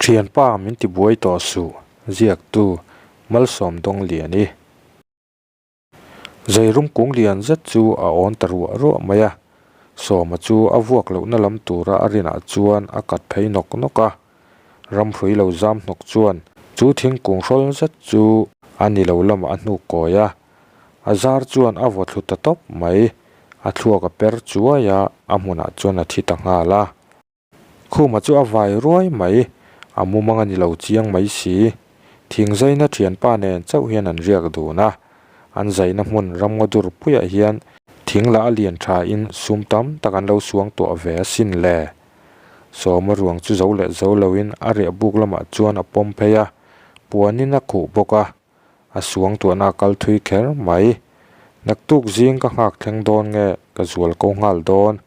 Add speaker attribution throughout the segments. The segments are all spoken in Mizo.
Speaker 1: Thianpa min ti buai tawh suh, ziaktu Malsawm Dawngliani. Zeirum kung lian zet chu a awn ta ruah ruah mai a, Sawma chu a vuak lohna lam tura a rinah chuan a kat phei nawk nawk a. Ramhrui lo zam hnawk chuan chu thingkung hrawl zet chu a ni lo lamah a hnuk kawi a, a zar chuan a vaw thlu ta tawp mai, a thluak a per chuai a, a hmunah chuan a thi ta nghal a. Khuma chu a vai ruai mai, a mumang a ni lo chiang mai si. Thingzaina thianpa nen chauh hian an riak dun a, an zaina hmun ramngaw dur puiah hian thing lah a lian thain sum tam tak an lo suang tuah ve asin le. Sawma ruang chu zo leh zo loin a riah buk lamah chuan a pawm phei a, puanin a khuh bawk a, a suang tuahna a kal thui kher mai. Naktuk zing ka nghak thleng dawn nge ka zual ko nghal dawn.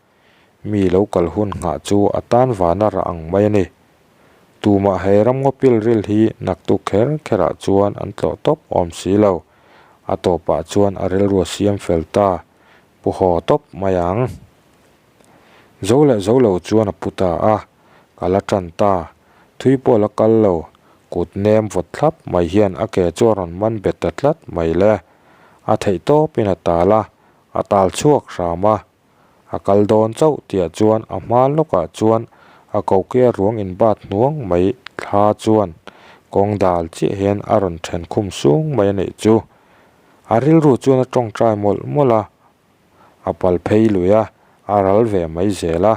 Speaker 1: Mi lo kal hun nghah chu a tan vana rah ang mai a ni. Tumah he ramngaw pilril hi naktuk kher kherah chuan an tlawh tawp awm si lo. A tawpah chuan a rilru a siam fel ta, pu haw tawp mai ang. Zo leh zo lo chuan a pu ta a, ka la tan ta. Thui pawh la kal lo, kut nem vawt thlap mai hian a ke chu a rawn man bet ta tlat mai le. A theih tawpin a tal a, a tal chhuak hram a. A kal dawn chauh tihah chuan a hma lawkah chuan a kokia ruang inbat hnuang mai thla chuan kawng dal chiah hian a rawn then khum sung mai a nih chu. A rilru chuan a tawngtai mawlh mawlh a, a pal phei lui a, a ral ve mai zel a.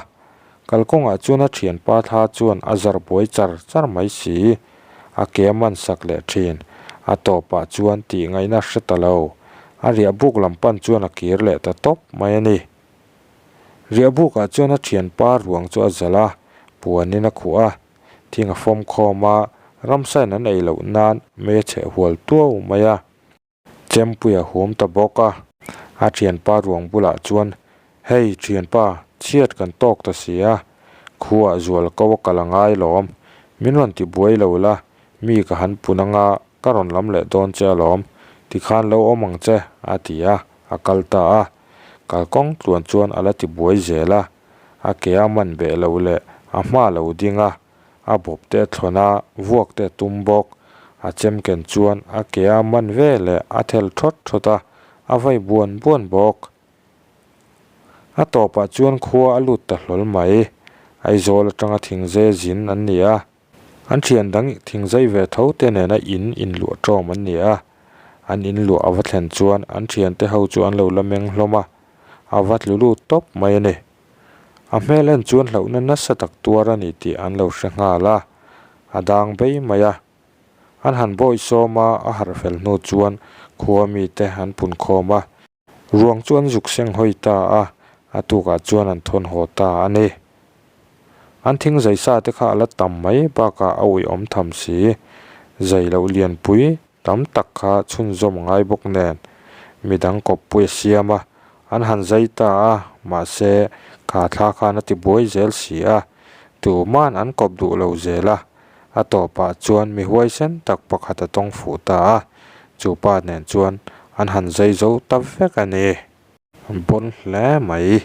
Speaker 1: Kalkawngah chuan a thianpa thla chuan a zar buai char char mai si, a ke a man sak leh thin. A tawpah chuan tih ngaihna hre ta lo. A riah buk lam pan chuan a kir leh ta tawp mai a ni. Riah bukah chuan a thianpa ruang chu a zalh a, puanin a khuh a, thing a fawm khawm a, ramsain an ei loh nan mei a chheh hual tuau mai a. Chempui a hum ta bawk a, a thianpa ruang bulah chuan, Hei thianpa, chhiat kan tawk ta si a, khuah zual ko a kal a ngai lawm, min rawn ti buai lo la, mi ka han pun anga ka rawn lam leh dawn che alawm, tikhan lo awm ang che, a ti a, a kal ta a. Kalkawng tluan chuan a la ti buai zel a, a ke a man beh lo leh a hma lo ding a, a bawp te a thlawn a, vuak te a tum bawk. A chem ken chuan a ke a man ve leh a thel thawt thawt a, a vai buan buan bawk. A tawpah chuan khua a lut ta hlawl mai. Aizawl atanga thingzai zin an ni a. An thian dang thingzai ve tho te nena in inluah tawm an ni a, an inluah a va thlen chuan an thiante ho chu an lo la meng hlawm a, a va tlu lut tawp mai a ni. A hmel en chuan hlauhna nasa tak tuar a ni tih an lo hre nghal a, a dang bei mai a. An han bawi sawm a, a harh fel hnu chuan khua mite an pun khawm a, Ruang chu an zuk seng hawi ta a, a tukah chuan an thawn haw ta a ni. An thing zai sa te kha a la tam mai bakah a uiawm tham si. Zai loh lianpui tam tak kha chhunzawm ngai bawk nen midang kawppui a siam a, an han zai ta a, mahse kha thla khan a ti buai zel si a, tuman an kawp duh lo zel a, A tawpah chuan mi huaisen tak pakhat a tawng fuh ta a, chu pa nen chuan an han zai zo ta vek a ni. Bawn hle mai.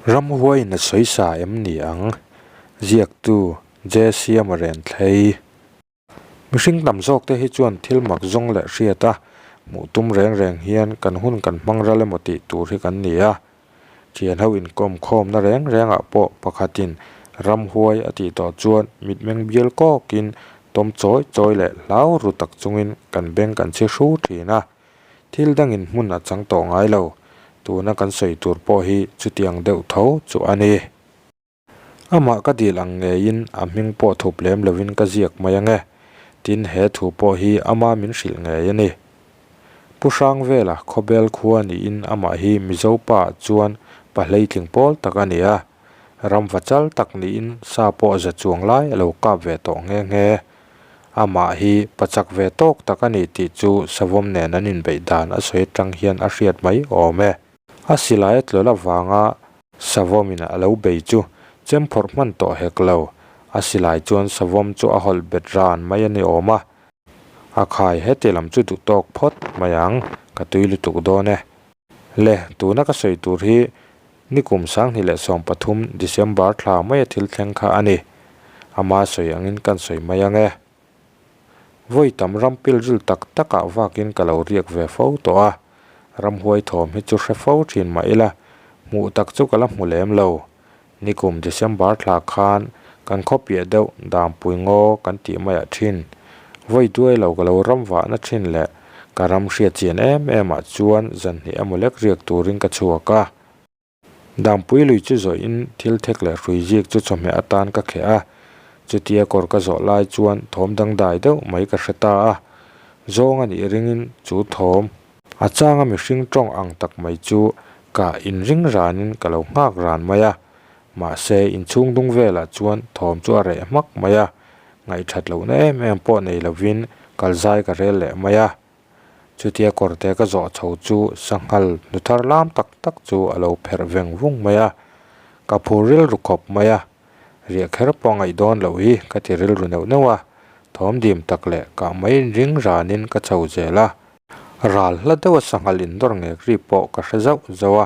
Speaker 1: Ramhuaiin a sawi sa em ni ang? Ziaktu J Siama Renthlei. Mihring tam zawk te hi chuan thil mak zawng leh hriat a, hmuh tum reng reng hian kan hun kan hmang ral emaw tih tur hi kan ni a. Thian ho inkawm khawmna reng rengah pawh pakhatin ramhuai a tih tawh chuan mitmeng bial kawkin tawm chawi chawi leh hlau ru tak chungin kan beng kan chhi hru thin a. Thil dangin hmun a chang tawh ngai lo. Tuna kan sawi tur pawh hi chutiang deuh tho chu a ni. Amah ka dil ang ngeiin a hming pawh thup lem lovin ka ziak mai ang e. Tin, he thu pawh hi ama min hrilh ngei a ni. Pu Hrangvela khawbel khua niin amah hi Mizo pa chuan pa hleitling pawl tak a ni a. Ramva chal tak niin sa pawh za chuang lai a lo kap ve tawh nghe nghe. Amah hi pa chak ve tawk tak a ni tih chu savawm nen an inbeih dan a sawi atang hian a hriat mai awm e. A silai a tlawlh avanga savawmin a lo bei chu chem phawrh hman tawh hek lo. A silai chuan savawm chu a hawlh bet ran mai a ni awm a. A khai heti lam chu duh tawk phawt mai ang, ka tui lutuk dawn e. Le, tuna ka sawi tur hi nikum 2013 December thla maia thil thleng kha a ni. Ama sawi angin kan sawi mai ang e. Vawi tam ram pilril tak takah vakin ka lo riak ve fo tawh a, ramhuai thawm hi chu hre fo thin mah ila, hmuh tak chu ka la hmu lem lo. Nikum December thla khan kan khaw piah deuh Dampui ngaw kan tih maiah thin. Vawi duai lo ka lo ram vahna thin leh ka ram hriat chian em em ah chuan zan hnih emaw lek riak turin ka chhuak a. Dampui lui chu zawhin thil thek leh hrui zik chu chawhmeh atan ka kheh a, chutia kawr ka zawh lai chuan thawm dangdai deuh mai ka hre ta a. Zawng a nih ringin chu thawm a changa mihring tawng ang tak mai chu ka inring ranin ka lo nghak ran mai a, mahse inchhung dung velah chuan thawm chu a reh hmak mai a, ngaihthat lohna em em pawh nei lovin kalzai ka rel leh mai a. Chutia kawrte ka zawh chho chu sanghal nu thar lam tak tak chu a lo pherh veng vung mai a, ka phur rilru khawp mai a, riah kher pawh ngaih dawn loh hi ka ti rilru neuh neuh a, thawm dim tak leh kah mai ring ranin ka chho zel a. Ral hla deuha sanghal indawr ngek ri pawh ka hre zauh zauh a,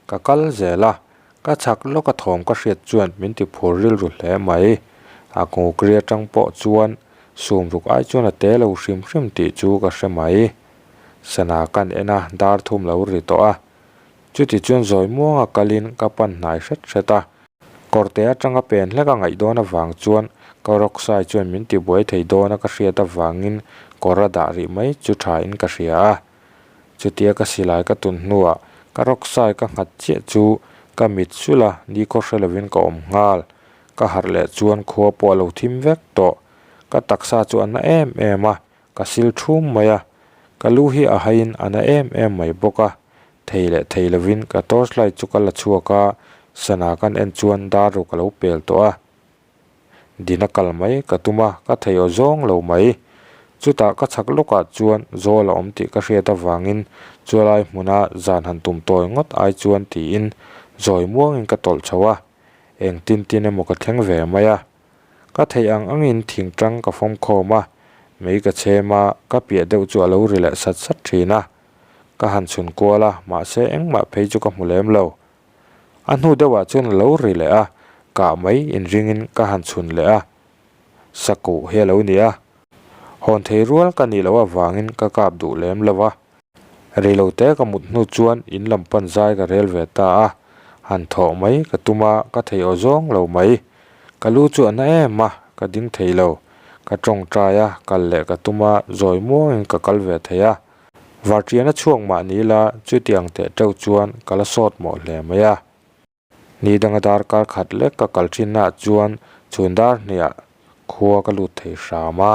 Speaker 1: ka kal zel a, ka chhak lawka thawm ka hriat chuan min ti phur rilru hle mai. A kungukri atang pawh chuan Sum ruk ai chuan a te lo hrim hrim tih chu ka hre mai. Sana kan en a, dar thum lo ri tawh a. Chuti chuan zawi muanga kalin ka pan hnai hret hret a. Kawrte atanga pen hlek a ngaih dawn avang chuan ka rawksai chuan min tibuai thei dawn a ka hriat avangin kawr a dah rih mai chu tha in ka hria a. Chutia ka silai ka tun hnuah ka rawksai ka nghat chiah chu ka mit sulh a, nikhaw hre lovin ka awm nghal. Ka harh leh chuan khua pawh a lo thim vek tawh. Ka taksa chu a na em em a, ka sil thum mai a. Ka lu hi a haiin a na em em mai bawk a. Thei leh thei lovin ka torch light chu ka la chhuak a, sana kan en chuan dar ruk a lo pel tawh a. Dina kal mai ka tum a, ka thei aw zawng lo mai. Chutah ka chhak lawkah chuan zawl a awm tih ka hriat avangin chulai hmuna zan han tum tawi ngawt ai chuan tiin zawi muangin ka tawlh chho a. Eng tin tin emaw ka thleng ve mai a. Ka theih ang angin thing tang ka fawm khawm a, mei ka chhem a, ka piah deuh chu a lo ri leh sat sat thin a. Ka han chhun kual a, mahse engmah phei chu ka hmu lem lo. A hnu deuhah chuan a lo ri leh a, kah mai inringin ka han chhun leh a. Sakuh hi a lo ni a. Hawn thei rual ka nih loh avangin ka kap duh lem lo a. Reilote ka mut hnu chuan in lam pan zai ka rel ve ta a, han thawh mai ka tum a, ka thei aw zawng lo mai. Ka lu chu a na em a, ka ding thei lo. Ka tawngtai a, kal leh ka tum a, zawi muangin ka kal ve thei a. Varṭian a chhuak mah ni ila chutiang teh teuh chuan ka la sawt mawh hle mai a. Ni danga darkar khat lek ka kal thinnaah chuan chhun dar hniah khua ka lut thei hram a.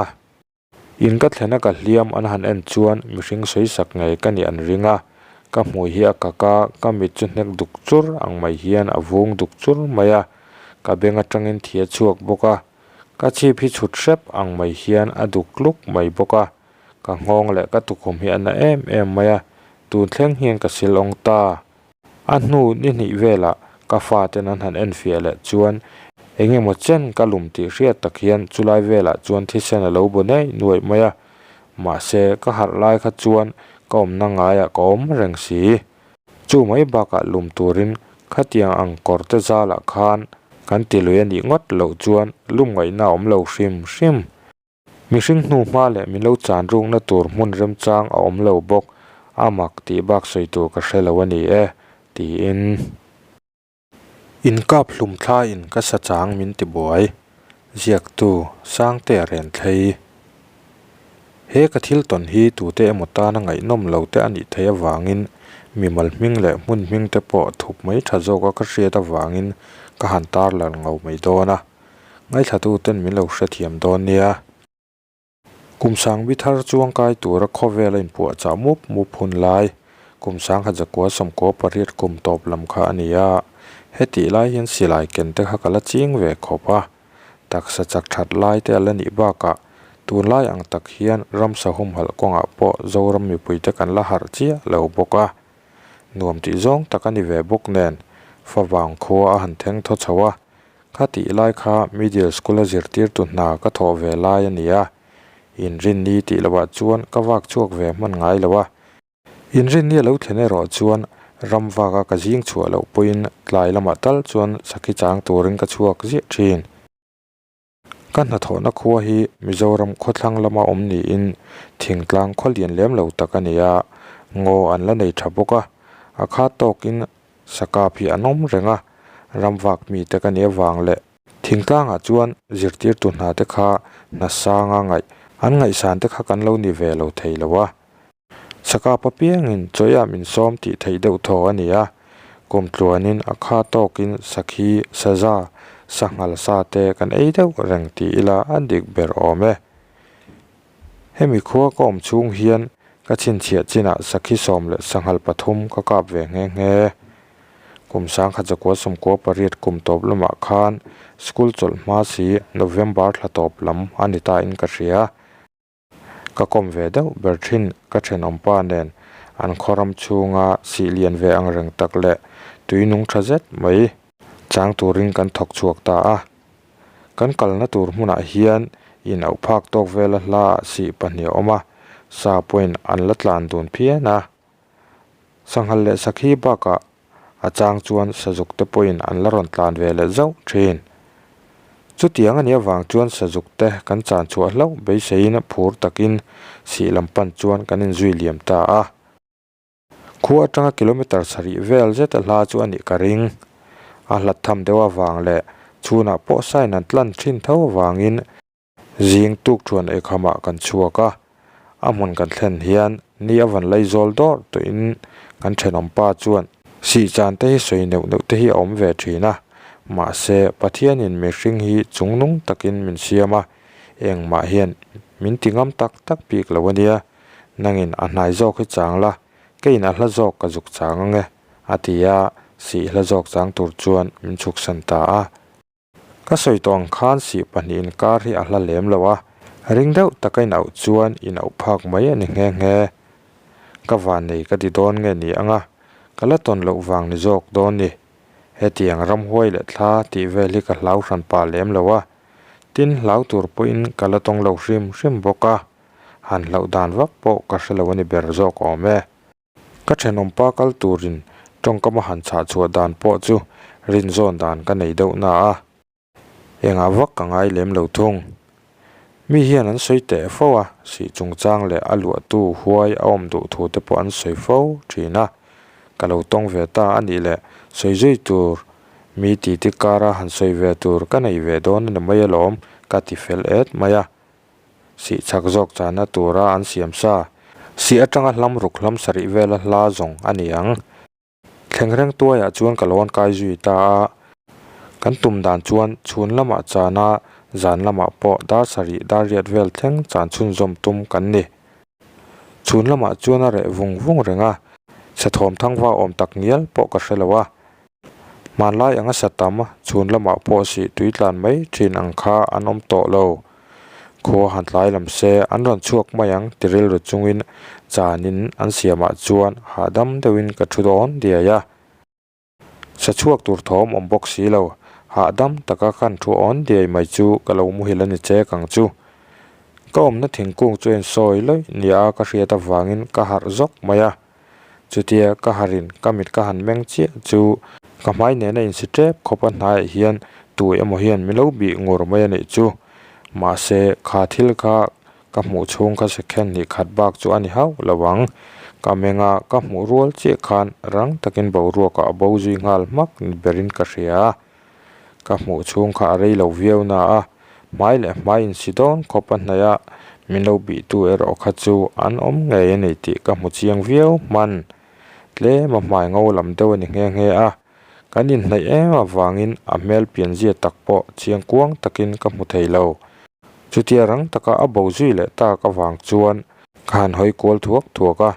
Speaker 1: In ka thlena ka hliam an han en chuan mihring sawisak ngei ka nih an ring a, ka hmui hi a kak a, ka mit chu hnek duk chur ang mai hian a vung duk chur mai a, ka beng atangin thi a chhuak bawk a, ka chhip hi chhut hrep ang mai hian a duk tluk mai bawk a, ka nghawng leh ka tukhum hi a na em em mai a, tun thleng hian ka sil awng ta. A hnu ni hnih velah ka faten an han enfiah leh chuan eng emaw chen ka lum tih hriat tak hian chulai velah chuan thisen a lo bu neih nuaih mai a, mahse ka harh lai kha chuan ka awmna ngaiah ka awm reng si. Chu mai bakah lum turin khatiang ang kawr te zalah khan kan ti lui a nih ngawt loh chuan lum ngaihna a awm lo hrim hrim. Mihring hnu hma leh min lo chan rukna tur hmun remchang a awm lo bawk, a mak tih bak sawi tur ka hre lo a ni e, tiin. Inkap hlum thlaiin ka sa chang min ti buai, ziaktu Sangtea Renthlei. He ka thil tawn hi tute emaw tana ngaihnawm lo te a nih theih avangin mimal hming leh hmun hming te pawh thup mai tha zawka ka hriat avangin ka han tarlan ngau mai dawn a. Ngaithla ten min lo hrethiam dawn nia. Kum sang bi thar chuangkai tura khawvel a inpuahchah mup mup hun lai, kum sangkhat zakua sawmkua pariat kum tawp lam kha a ni a. Hetih lai hian silai ken te kha ka la ching ve khawp a. Taksa chak that lai te a la nih bakah tunlai ang tak hian ramsa humhalh kawngah pawh Zoram mipuite kan la harh chiah lo bawk a. Nuam tih zawng tak a ni ve bawk nen, favang khua a han theng thaw chho a. Kha tih lai kha middle school a zirtirtu hna ka thawh ve lai a ni a, inrinni tih lohah chuan ka vak chhuak ve hman ngai lo a. Inrinni a lo thlen erawh chuan ram vaka ka zing chhuah loh pawhin tlai lamah tal chuan sakhi chang turin ka chhuak ziah thin. Ka hnathawhna khua hi Mizoram khawthlang lama awm niin thingtlang khaw lian lem lo tak a ni a, ngaw an la nei tha bawk a, a khat tawkin sakap hi an awm reng a, ramvak mite ka nih avang leh thingtlangah chuan zirtirtu hna te kha hna sanga ngaih an ngaihsan te kha kan lo ni ve lo thei lo a. Sakap apiangin chawiah min sawm tih theih deuh thaw a ni a, kum tluanin a kha tawkin sakhi, saza, sanghal sa te kan ei deuh reng ti ila a dik ber awm e. Hemi khua ka awm chhung hian ka chhinchhiah chinah sakhi 13 ka kap ve nghe nghe. Kum 1998 kum tawp lamah khan school chawlh hma si November thla tawp lam a ni ta in ka hria. Ka kawm ve deuh ber thin ka thenawmpa nen an khaw ram chhunga sih lian ve ang reng tak leh tui nung tha zet mai chang turin kan thawk chhuak ta a. Kan kalna tur hmunah hian in auh phak tawk vela hla ah sih pahnih a awm a, sa pawhin an la tlan dun phian a. Sanghal leh sakhi bakah A chang chuan sazuk te pawhin an la rawn tlan ve leh zauh thin. Chutiang a nih avang chuan sazuk te kan chan chhuah hlauh beiseiin phur takin sih lam pan chuan kan inzui liam ta a. Khua atanga kilometre sarih vel zet a hla chu a nih ka ring. A hlat tham deuh avang leh chhunah pawh sign an tlan thin tho avangin Zing tuk thuan eikhamah kan chhuak a, a hmun kan thlen hian ni a van laizawl dawr tawhin kan thenawm pa chuan sih chan te hi sawi neuh neuh te hi a awm ve thin a, mahse Pathianin mihring hi chungnung takin min siam a, engmah hian min ti ngam tak tak bik lo a nia, nangin a hnai zawk hi chang la, keiin a hla zawk ka zuk chang ange, a ti a, sih hla zawk chang tur chuan min chhuksan ta a. Ka sawi tawh ang khan sih pahnih inkar hi a hla lem lo a, ring deuh taka inauh chuan inauh phak mai a ni nghe nghe. Ka vannei ka ti dawn nge ni anga, ka la tawn loh vang ni zawk dawn ni. Hetiang ramhuai leh thla tih vel hi ka hlau hran pah lem lo a, tin hlau tur pawhin ka la tawng lo hrim hrim bawk a, han hlauh dan vak pawh ka hre lo a ni ber zawk awm e. Ka thenawmpa kal turin tawngkam a han chhah chhuah dan pawh chu rinzawn dan ka nei deuh na a, engah vak ka ngai lem lo thung. Mi hian an sawi teh fo a, sih chungchang leh a luahtu huai a awm duh thu te pawh an sawi fo thin a, ka lo tawng ve ta a nih leh sawi zui tur mi titi kara han sawi ve tur ka nei ve dawn a ni mai alawm ka ti fel et mai a. Sih chak zawk chahna tura an siam sa. Sih atanga hlam ruk hlam sarih vela hla zawng a ni ang. Thleng reng tuaiah chuan ka lawn kai zui ta a. Kan tum dan chuan chhun lamah chana zan lamah pawh dar sarih dar riat vel thleng chan chhunzawm tum kan ni. Chhun lamah chuan a reh vung vung reng a, sathawm thangva awm tak ngial pawh ka hre lo a. Hmanlai anga sa tam chhun lamah pawh sih tui tlan mai thin ang kha an awm tawh lo. Khua han tlai lam se an rawn chhuak mai ang ti rilru chungin chanin an siamah chuan hahdam deuhin ka thu dawn diai a. Sa chhuak tur thawm awm bawk si lo, hahdam taka khan thu awn diai mai chu ka lo muhil a ni chek ang chu. Ka awmna thingkung chu a insawi lawih nia ka hriat avangin ka harh zawk mai a. Chutia ka harin ka mit ka han meng chiah chu ka hmai nena insi tep khawp a hnaiah hian tu emaw hian min lo bih ngur mai a nih chu. Mahse, kha thil kha ka hmuh chhung kha second hnih khat bak chu a ni hauh lo ang. Ka meng a, ka hmuh rual chiah khan rang takin boruakah a bo zui nghal hmak ni berin ka hria a. Ka hmuh chhung kha a rei lo viau na a, hmai leh hmai insi dawn khawp a hnaih a, min lo bihtu erawh kha chu an awm ngei a ni tih ka hmu chiang viau hman. Tlem a hmai ngo lam deuh a ni nghe nghe a, kan inhnaih em avangin a hmel pianzia tak pawh chiang kuang takin ka hmu thei lo. Chutia rang taka a bo zui leh tak avang chuan ka han hawi kual thuak thuak a,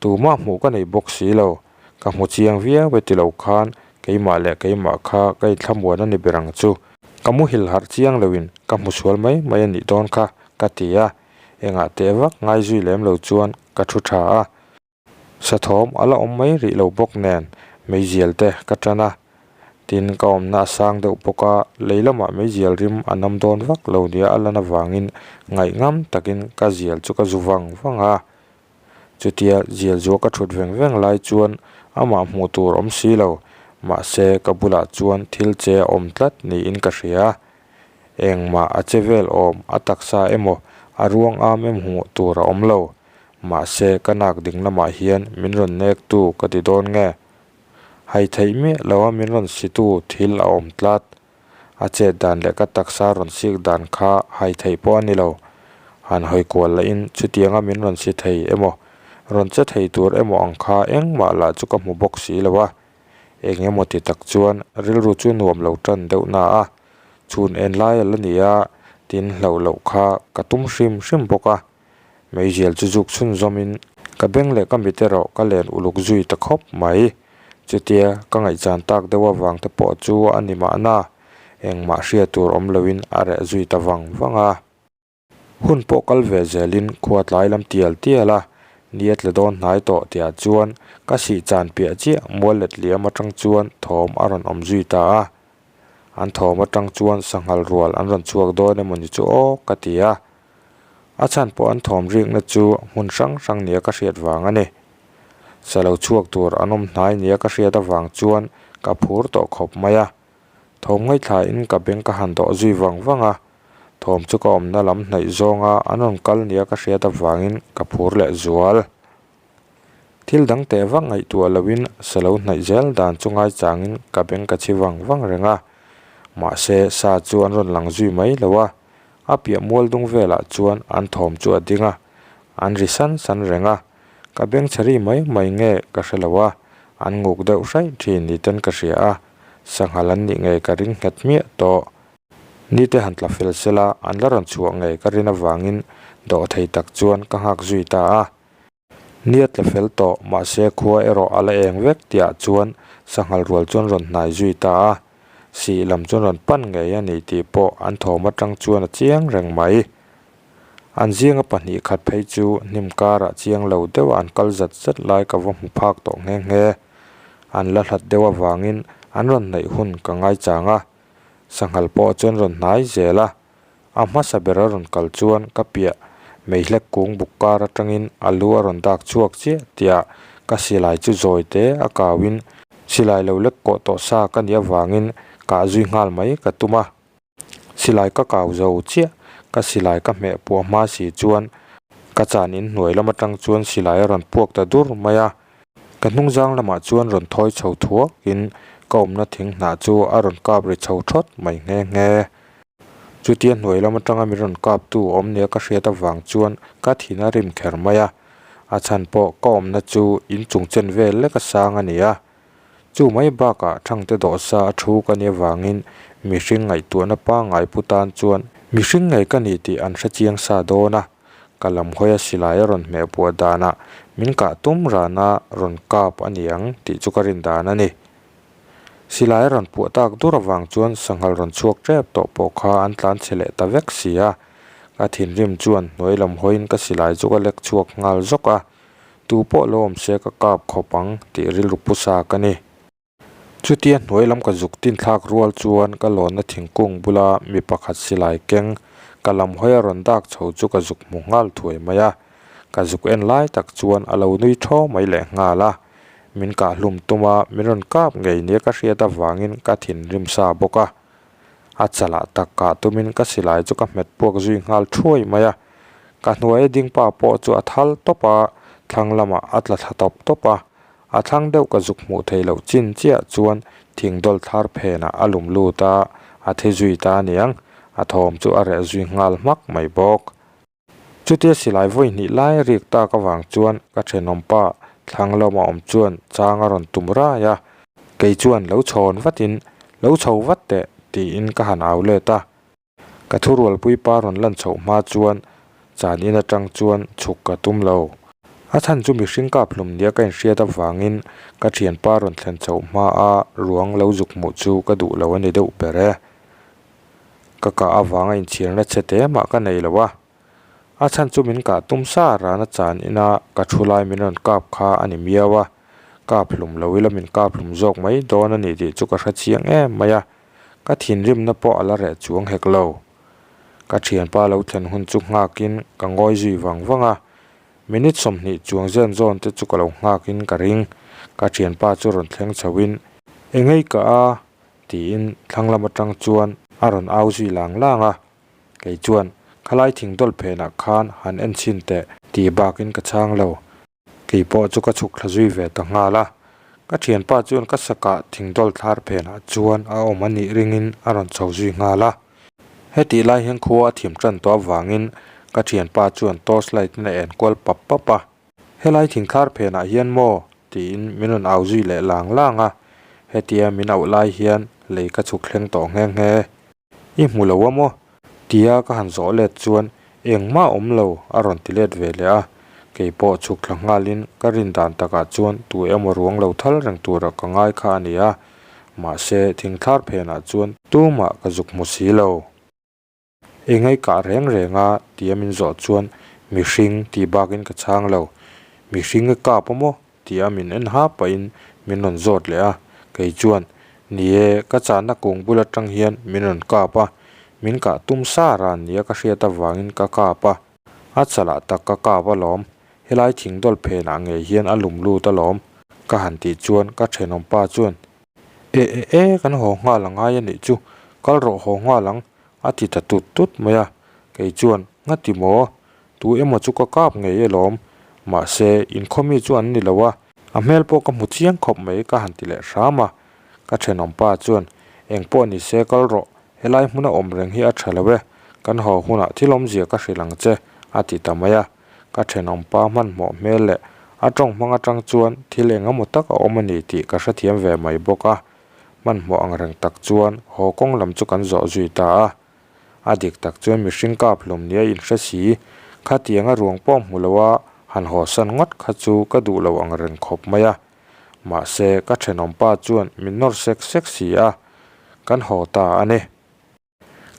Speaker 1: tumah hmuh ka nei bawk si lo. Ka hmu chiang viau e ti lo khan keimah leh keimah kha ka inthlamuan a ni ber ang chu. Ka muhil harh chiang loin ka hmu sual mai mai a nih dawn kha ka ti a, engah teh vak ngai zui lem lo chuan ka thu tha a. Sathawm a la awm mai rih lo bawk nen meizial te ka tan a, tin ka awmna a sang deuh bawk a, lei lamah meizial rim a nam dawn vak lo nia a lan avangin ngaihngam takin ka zial chu ka zu vang vang a. Chutia zial zuah ka thut veng veng lai chuan amah hmuh tur awm si lo, mahse ka bulah chuan thil che a awm tlat niin ka hria. Engmah a che vel awm, a taksa emaw, a ruang am em hmuh tur a awm lo. Mahse, ka nak ding lamah hian min rawn nek tu ka ti dawn nge? Hai theih miah lo a min rawn si tu thil a awm tlat. A chet dan leh ka taksa rawn sik dan kha hai theih pawh a ni lo. Han hawi kual lahin chutianga min rawn si thei emaw, rawn che thei tur emaw ang kha engmah lah chu ka hmu bawk si lo a. Eng emaw ti tak chuan rilru chu nuam lo tan deuh na a, chhun en lai a la ni a, tin hlauh loh kha ka tum hrim hrim bawk a. Meizial chu zuk chhunzawmin ka beng leh ka mit erawh ka len uluk zui ta khawp mai. Chutia ka ngaihchan tak deuh avang te pawh chu a ni mahna, engmah hria tur awm loin a reh zui ta vang vang a. Hun pawh kal ve zelin khua tlai lam tial tial a, ni a tla dawn hnai tawh tihah chuan ka sih chan piah chiah mual let liam atang chuan thawm a rawn awm zui ta a. An thawm atang chuan sanghal rual an rawn chhuak dawn emaw ni chu aw ka ti a. A chhan pawh an thawm rikna chu hmun hrang hrang nia ka hriat vang a ni. Sa lo chhuak tur an awm hnai nia ka hriat avang chuan ka phur tawh khawp mai a. Thawm ngaihthlain ka beng ka han dawh zui vang vang a, thawm chu ka awmna lam hnaih zawnga an rawn kal nia ka hriat avangin ka phur leh zual. Thil dang teh vak ngaihtuah loin sa lo hnaih zel dan chu ngaichangin ka beng ka chhi vang vang reng a, mahse sa chu an rawn lang zui mai lo a, a piah mual dung velah chuan an thawm chu a ding a, an ri san san reng a. Ka beng chhe ri mai mai nge ka hre lo a, an nguk deuh hraih thin ni ten ka hria a, sanghal an nih ngei ka ring nghet hmiah tawh. Ni te han tla fel sela an la rawn chhuah ngei ka rin avangin dawh thei tak chuan ka nghak zui ta a. Ni a tla fel tawh mahse khua erawh a la eng vek tihah chuan sanghal rual chuan rawn hnai zui ta a, sih lam chuan rawn pan ngei a ni tih pawh an thawm atang chuan a chiang reng mai. An zinga pahnih khat phei chu hnim karah chiang lo deuh an kal zat zat lai ka va hmu phak tawh nghe nghe. An la hlat deuh avangin an rawn hnaih hun ka ngaichang a, sanghal pawh chuan rawn hnai zel a. A hmasa ber a rawn kal chuan ka piah meihlek kung buk kar atangin a lu a rawn dak chhuak chiah tihah ka silai chu zawi te a kauin silai lo lek kawh tawh sa ka nih avangin kah zui nghal mai ka tum a. Silai ka kau zo chiah, ka silai ka hmeh puah hma si chuan ka chan in hnuai lam atang chuan silai a rawn puak ta dur mai a. Ka hnung zang lamah chuan rawn thawi chho thuak in ka awmna thing hnah chu a rawn kap ri chho thawt mai nghe nghe. Chutia hnuai lam atanga min rawn kap tu awm nia ka hriat avang chuan ka thin a rim kher mai a. A chhan pawh ka awmna chu inchung chen vel lek a sang a ni a. Chu mai bakah Thangte dawhsa a thu ka nih avangin mihring ngaihtuahna pangngai pu tan chuan mihring ngei ka ni tih an hre chiang sa dawn a, ka lam hawia silai a rawn hmeh buah danah min kah tum rana rawn kap a ni ang tih chu ka rin dan a ni. Silai a rawn puah tak dur avang chuan sanghal rawn chhuak tep tawh pawh kha an tlan chhe leh ta vek si a, ka thinrim chuan hnuai lam hawiin ka silai chu ka lek chhuak nghal zawk a. Tu pawh lo awm se ka kap khawp ang tih rilru pusa ka ni. Chutia hnuai lam ka zuk tin thlak rual chuan ka lawnna thingkung bula mi pakhat silai keng ka lam hawi a rawn dak chho chu ka zuk hmu nghal thuai mai a. Ka zuk en lai tak chuan a lo nui thaw mai leh nghal a. Min kah hlum tum a, min rawn kap ngei nia ka hriat avangin ka thinrim sa bawk a. A chalah tak kah tumin ka silai chu ka hmet puak zui nghal thuai mai a. Ka hnuaia ding pa pawh chu a thal tawp a, thlang lamah a tla thla tawp tawp a. A thlang deuh ka zuk hmuh theih loh chin chiah chuan thing dawl thlar phenah a lum lut a, a thi zui ta aniang. A thawm chu a reh zui nghal hmak mai bawk. Chutia silai vawi hnih lai rik tak avang chuan ka thenawm pa thlang lawma awm chuan chang a rawn tum rai a, kei chuan lo chhawn vatin lo chho vat teh tiin ka han au let a. Ka thurualpui pa rawn lan chhoh hma chuan chan in atang chuan chhuk ka tum lo. A chhan chu mihring kap hlum nia ka inhriat avangin ka thianpa rawn thlen chhoh hma a ruang lo zuk hmuh chu ka duh lo a ni deuh ber e. Ka kah avanga inchhirna che te mah ka nei lo a, a chhan chu min kah tum sa rana chan ina ka thu lai min rawn kap kha a ni miau a, kap hlum lo ila min kap hlum zawk mai dawn a ni tih chu ka hre chiang em mai a, ka thinrimna pawh a la reh chuang hek lo. Ka thianpa lo thlen hun chu nghakin ka ngawi zui vang vang a, minute 20 chuang zen zawn te chu ka lo nghakin ka ring, ka thianpa chu rawn thleng chhoin, Engei ka a? Tiin thlang lam atang chuan A rawn au zui lang lang a. Kei chuan, Khalai thing dawl phenah khan han en chhin teh tih bakin ka chhang lo. Kei pawh chu ka chhuk thla zui ve ta nghal a. Ka thianpa chuan ka sakah thing dawl thlar phenah chuan a awm a nih ringin a rawn chho zui nghal a. Hetih lai hian khua a thim tan tawh avangin ka thianpa chuan torch light in a en kual pap pap a. Helai thingthlar phenah hian maw? tiin min rawn au zui leh lang lang a. Hetia min auh lai hian lei ka chhuk thleng tawh nghe nghe. I hmu lo a maw? Tia ka han zawh let chuan engmah awm lo a rawn ti let ve leh a. Kei pawh chhuk thla nghalin ka rin dan takah chuan tu emaw ruang lo thal reng tura ka ngai kha a ni a. Mahse thingthlar phenah chuan tumah ka zuk hmu si lo. Engai kah reng reng a tia min zawh chuan mihring tih bakin ka chhang lo. Mihring i kap a maw? tia min en ha pahin min rawn zawt leh a. Kei chuan, Ni e, ka chahna kung bul atang hian min rawn kap a, min kah tum sa ran nia ka hriat avangin ka kap a, a chalah tak ka kap alawm, helai thing dawl phenah ngei hian a lum lut alawm, ka han tih chuan ka thenawmpa chuan, E e e, kan haw nghal a ngai a nih chu, kal rawh haw nghal ang, A ti ta tut tut mai a, kei chuan, Ngati maw? Tu emaw chu ka kap ngei alawm. Mahse, inkhawmi chu an ni lo a, a hmel pawh ka hmu chiang khawp mai ka han ti leh hram a. Ka thenawm pa chuan, Eng pawh ni se kal rawh, helai hmuna awm reng hi a tha lo e, kan haw hunah thil awmzia ka hrilh ang che, a ti ta mai a. Ka thenawm pa hmanhmawh hmel leh a tawng hmang atang chuan thil eng emaw tak a awm a ni tih ka hrethiam ve mai bawk a. Hmanhmawh ang reng tak chuan haw kawng lam chu kan zawh zui ta a. A dik tak chuan mihring kap hlawm nia inhre si, khatianga ruang pawh hmu lo a han haw san ngawt kha chu ka duh lo ang reng khawp mai a. Mahse, ka thenawmpa chuan min nawr sek sek si a, kan haw ta a ni.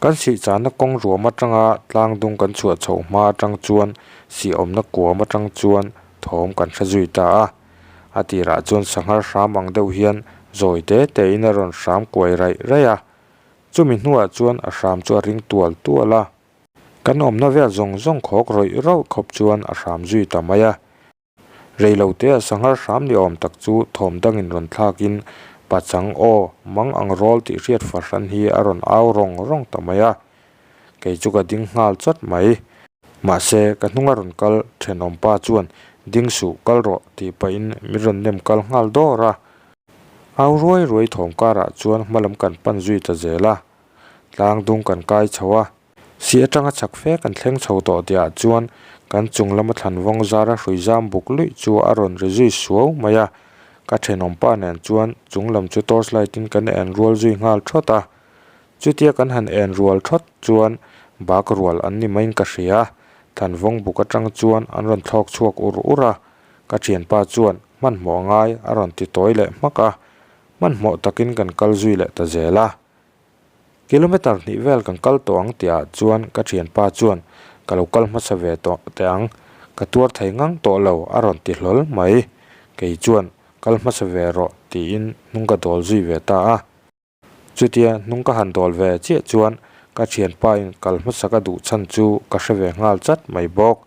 Speaker 1: Kan sihchahna kawng ruam atanga tlang dung kan chhuah chhoh hma atang chuan sihawmna kuam atang chuan thawm kan hre zui ta a. A tirah chuan sanghar hram ang deuh hian zawi te tein a rawn hram kuai raih raih a. Chumi hnuah chuan a hram chu a ring tual tual a. Kan awmna vel zawng zawng khawk rawih rauh khawp chuan a hram zui ta mai a. Reilotea sanghar hram ni awm tak chu thawm dangin rawn thlakin pachang aw mang ang rawl tih hriat fahran hi a rawn au rawng rawng ta mai a. Kei chu ka ding nghal chawt mai. Mahse, ka hnunga rawn kal thenawm pa chuan ding suh kal rawh tih pahin min rawn nem kal nghal dawr a. Au ruai ruai thawm karah chuan hmalam kan pan zui ta zel a. Tlang dung kan kai chho a. Si atanga chak fe kan thleng chho tawh tihah chuan kan chung lama thlan vawng zara hrui zam buk luih chu a rawn ri zui suau mai a, ka thenawmpa nen chuan chung lam chu torch light in kan en rual zui nghal thawt a. Chutia kan han en rual thawt chuan bak rual an ni maiin ka hria, thlan vawng buk atang chuan an rawn thlawk chhuak ur ur a, ka thianpa chuan hmanhmawh ngai a rawn ti tawi leh hmak a, hmanhmawh takin kan kal zui leh ta zel a. Kilometer hnih vel kan kal tawh ang tihah chuan ka thianpa chuan ka lo kal hmasa ve tawh teh ang, ka tuar thei ngang tawh lo a rawn ti hlawl mai. Kei chuan kal hmasa ve rawh tiin hnung ka dawl zui ve ta a. Chutia hnung ka han dawl ve chiah chuan ka thianpa in kal hmasa ka duh chhan chu ka hre ve nghal chat mai bawk.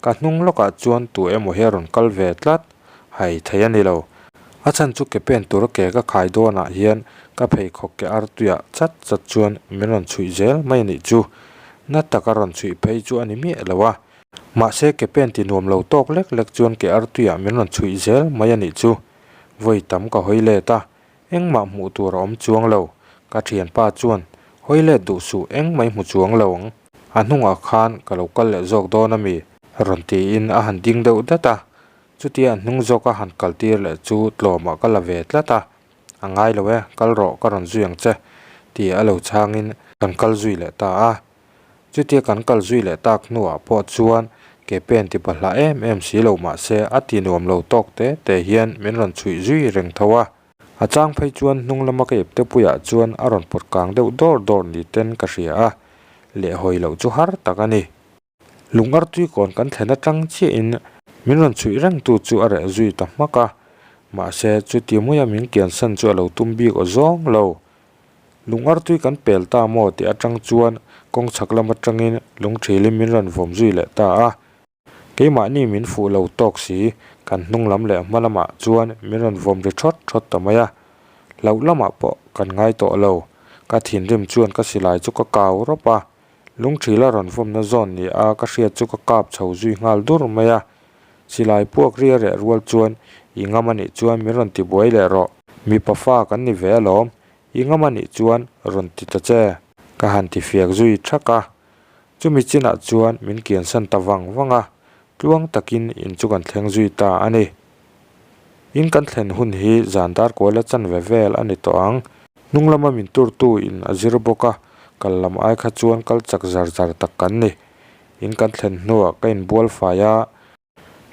Speaker 1: Ka hnung lawkah chuan tu emaw hi a rawn kal ve tlat, hai thei a ni lo. A chhan chu ke pen tura ke ka khai dawnah hian ka pheikhawk ke artuiah chat chat chuan min rawn chhuih zel mai a nih chu. Na taka rawn chhuih phei chu a ni miah lo a. Mahse ke pen ti nuam lo tawk lek lek chuan ke artuiah min rawn chhuih zel mai a nih chu. Vawi tam ka hawi let a, Engmah hmuh tur a awm chuang lo, ka thianpa chuan hawi let duh suh engmah i hmu chuang lo ang, a hnungah khan ka lo kal leh zawk dawn a mi? Rawn tiin a han ding deuh dat a, chutia a hnung zawka han kal tir leh chu tlawmah ka la ve tlat a, a ngai lo e, kal rawh ka rawn zui ang che ti a lo chhangin kan kal zui leh ta a. Chutia kan kal zui leh tak hnuah pawh chuan ke pen ti bahlah em em si lo mah se a ti nuam lo tawk te te hian min rawn chhuih zui reng tho a. A chang phei chuan hnung lama ka ipte puiah chuan a rawn pawt kang deuh dawr dawr ni ten ka hria a, lehhawi loh chu har tak a ni. Lungartui kawn kan thlen atang chiahin min rawn chhuih reng tu chu a reh zui ta hmak a, mahse chuti maia min kiansan chu a lo tum bik aw zawng lo. Lungartui kan pel ta maw tih atang chuan kawng chhak lam atangin lungthilin min rawn vawm zui leh ta a. Keimahni min fuh lo tawk si, kan hnung lam leh hma lamah chuan min rawn vawm ri thawt thawt ta mai a. Hlauh lamah pawh kan ngai tawh lo. Ka thinrim chuan ka silai chu ka kau rawp a, lungthil a rawn vawmna zawn ni a ka hriat chu ka kap chho zui nghal dur mai a. Silai puak ri a reh rual chuan i ngam anih chuan min rawn ti buai leh rawh. Mipa fa kan ni ve alawm, i ngam anih chuan rawn ti ta che. Ka han ti fiak zui thak a, chumi chinah chuan min kiansan ta vang vang a, tluang takin in chu kan thleng zui ta a ni. In kan thlen hun hi zan dar kuala chanve vel a ni tawh ang. Hnung lama min turtu in a zir bawk a, kal lam ai kha chuan kal chak zar zar tak kan ni. In kan thlen hnuah ka inbual fai a,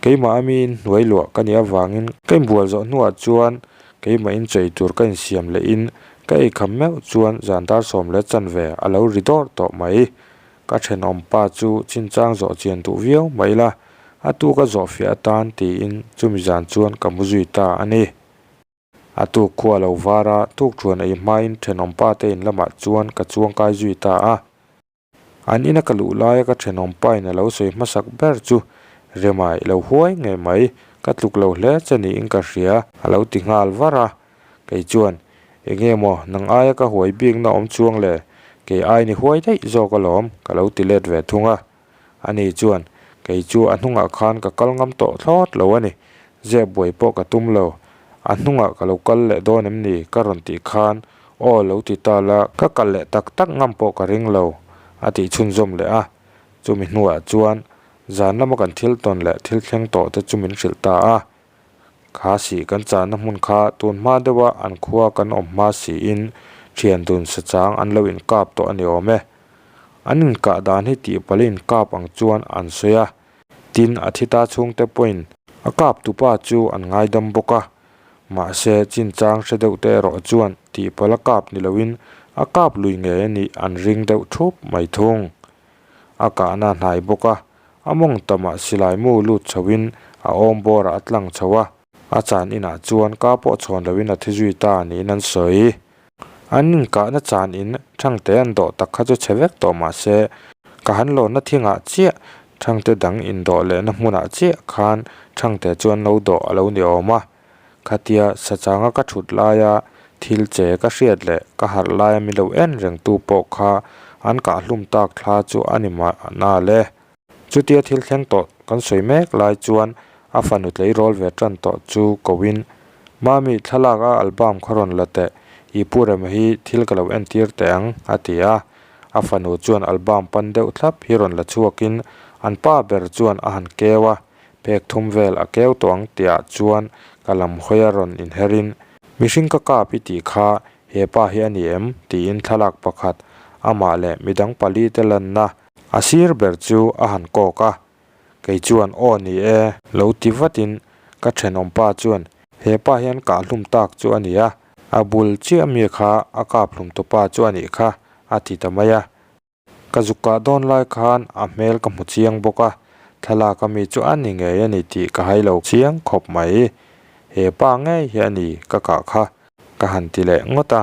Speaker 1: keimah a mi in hnuai luah ka nih avangin ka inbual zawh hnuah chuan keimah in chei tur ka insiam leh in ka eikham meuh chuan zan dar 10 15 a lo ri dawr tawh mai. Ka thenawm pa chu chinchang zawh chian duh viau mai la, a tuk a zawh fiah atan tiin chumi zan chuan ka mu zui ta a ni. A tuk khua lo var a, tuk thuan ei hmain thenawm pa te in lamah chuan ka chuangkai zui ta a. An ina ka luh laia ka thenawm pa in a lo sawi hmasak ber chu Rema i lo huai ngei mai, ka tluk lo hle che niin ka hria a lo ti nghal var a. Kei chuan, Enge maw, nang aia ka huai bikna awm chuang le, kei ai ni huai daih zawk alawm, ka lo ti let ve thung a. Ani chuan, Kei chu a hnungah khan ka kal ngam tawh thlawt lo a ni, zep buai pawh ka tum lo. A hnungah ka lo kal leh dawn em ni? ka rawn tih khan, Aw lo ti ta la, ka kal leh tak tak ngam pawh ka ring lo, a tih chhunzawm leh a. Chumi hnuah chuan zan lama kan thil tawn leh thil thleng tawh te chu min hrilh ta a. Kha sih kan chahna hmun kha tun hma deuha an khua kan awm hma siin thian dun sachang an lo inkap tawh a ni awm e. An inkah dan hi tihpalh inkap ang chuan an sawi a, tin a thi ta chhungte pawhin a kap tupa chu an ngaidam bawk a, mahse chinchang hre deuh te erawh chuan tihpalh a kap ni loin a kap lui ngei a nih an ring deuh thup mai thung. A kahna a hnai bawk a, a mawng tamah silai mu lut chhoin a awm bawrah a tlang chho a, a chan inah chuan ka pawh chhawn loin a thi zui ta niin an sawi. An inkahna chan in Thangte an dawh tak kha chu chhe vek tawh mah se, ka han lawnna thingah chiah Thangte dang indawh lehna hmunah chiah khan Thangte chu an lo dawh a lo ni awm a. Khatia sachanga ka thut laia thil che ka hriat leh ka harh laia min lo en rengtu pawh kha an kahhlum tak thla chu a ni mahna le. Chutia thil thleng tawh kan sawi mek lai chuan a fanu tleirawl ve tan tawh chu koin, Mami, thlalak a album kha rawn la teh, i pu rem hi thil ka lo entir teh ang, a ti a. A fanu chuan album pan deuh thlap hi rawn la chhuakin an pa ber chuan a han keu a. Pek thum vel a keu tawh ang tihah chuan ka lam hawi a rawn inherin, Mihring ka kap i tih kha he pa hi a ni em? tiin thlalak pakhat amah leh midang pali te lanna a sir ber chu a han kawk a. Kei chuan aw ni e. Lo ti vatin ka thenawm pa chuan he pa hian kahhlum tak chu a ni a, a bul chiah mi kha a kap hlum tupa chu a nih kha a ti ta mai a. Ka zuk kah dawn lai khan a hmel ka hmu chiang bawk a, thlalak a mi chu a ni ngei a ni tih ka hai lo chiang khawp mai. He pa ngei hi a ni ka kah kha ka han ti leh ngawt a,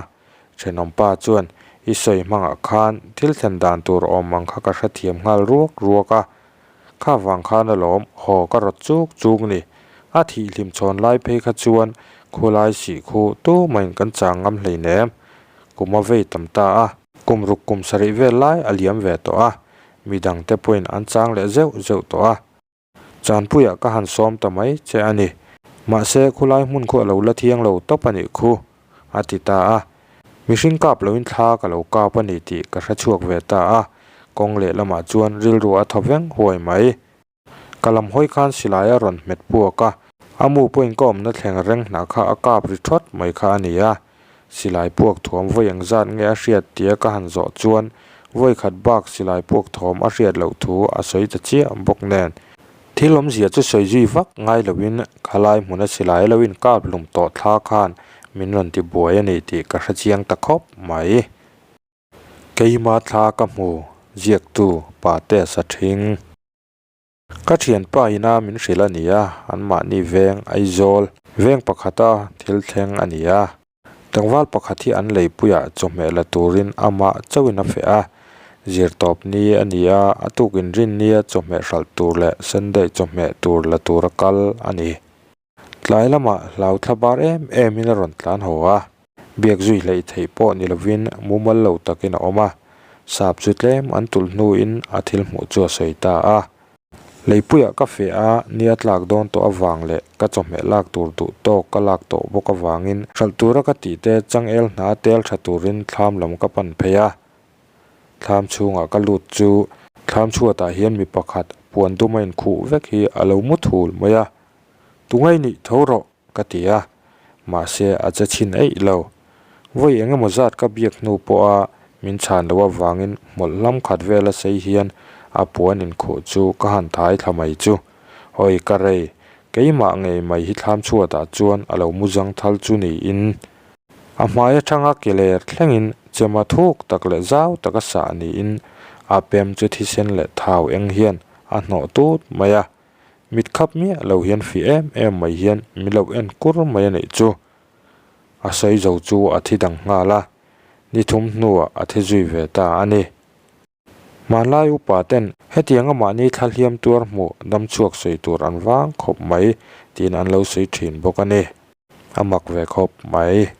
Speaker 1: thenawm pa chuan i sawi hmangah khan thil thlen dan tur awm ang kha ka hrethiam nghal ruak ruak a, kha vang khan alawm haw ka rawt chuk chuk ni. A thihhlim chhawn lai phei kha chuan khulai sih khu tumahin kan chang ngam hleinem, kum a vei tam ta a. Kum ruk kum sarih vel lai a liam ve tawh a, midang te pawhin an chang leh zeuh zeuh tawh a. Chanpuiah ka han sawm ta mai che a ni. Mahse, khulai hmun khu a lo la thiang lo tawp a nih khu, a ti ta a. Mihring kap loin thla ka lo kap a ni tih ka hre chhuak ve ta a, kawng lehlamah chuan rilru a thaw veng huai mai. Ka lam hawi khan silai a rawn hmet puak a, a mu pawhin ka awmna thleng reng hnah kha a kap ri thawt mai kha a ni a. Silai puak thuam vawi eng zat nge a hriat tia ka han zawh chuan vawi khat bak silai puak thawm a hriat loh thu a sawi ta chiah bawk nen. Thil awmzia chu sawi zui vak ngai loin khalai hmuna silai lo inkap hlum tawh thla khan min rawn ti buai a ni tih ka hre chiang ta khawp mai. Keima thla ka hmu ziaktu Pate sa thing. Ka thianpa ina min hrilh a ni a, anmahni veng Aizawl veng pakhata thil thleng a ni a. Tlangval pakhat hi an leipuiah chawhmeh la turin amah chauhin a feh a, zirtawp ni a ni a, a tukin rinnia chawhmeh hralh tur leh Sunday chawhmeh tur la tura kal a ni. Tlai lamah hlau thla bar em em in a rawn tlan haw a. Biak zui hleih theih pawh ni lovin mumal lo takin a awm a, sap chu tlem an tulh hnuin a thil hmuh chu a sawi ta a. Leipuiah ka feh a, nia tlak dawn tawh avang leh ka chawhmeh lak tur duh tawk ka lak tawh bawk avangin hralh tura ka tih te changel hna tel tha turin thlam lam ka pan phei a. Thlam chhungah ka lut chu thlam chhuatah hian mi pakhat puan dum a inkhuh vek hi a lo mu thul mai a, Tungai nih tho rawh! ka ti a, mahse a che chhin eih lo. Vawi eng emaw zat ka biak hnu pawha min chhan loh avangin hmawlh hlam khat vela sei hian a puan inkhuh chu ka han thai thla mai chu. Hawi ka rei, keimah ngei mai hi thlam chhuatah chuan a lo mu zang thal chu niin. A hmai atanga ke ler thlengin chema thuk tak leh zau taka sah niin a pem chu thisen leh thau eng hian a hnawh tut mai a. Mit khap miah lo hian fih em em mai hian min lo en kur mai a nih chu. A sawi zo chu a thi dang nghal a, ni thum hnuah a thi zui ve ta a ni. Hmanlai upa ten hetianga mahni thla hliam tuar hmuh dam chhuak sawi tur an vang khawp mai tiin an lo sawi thin bawk a ni. A mak ve khawp mai.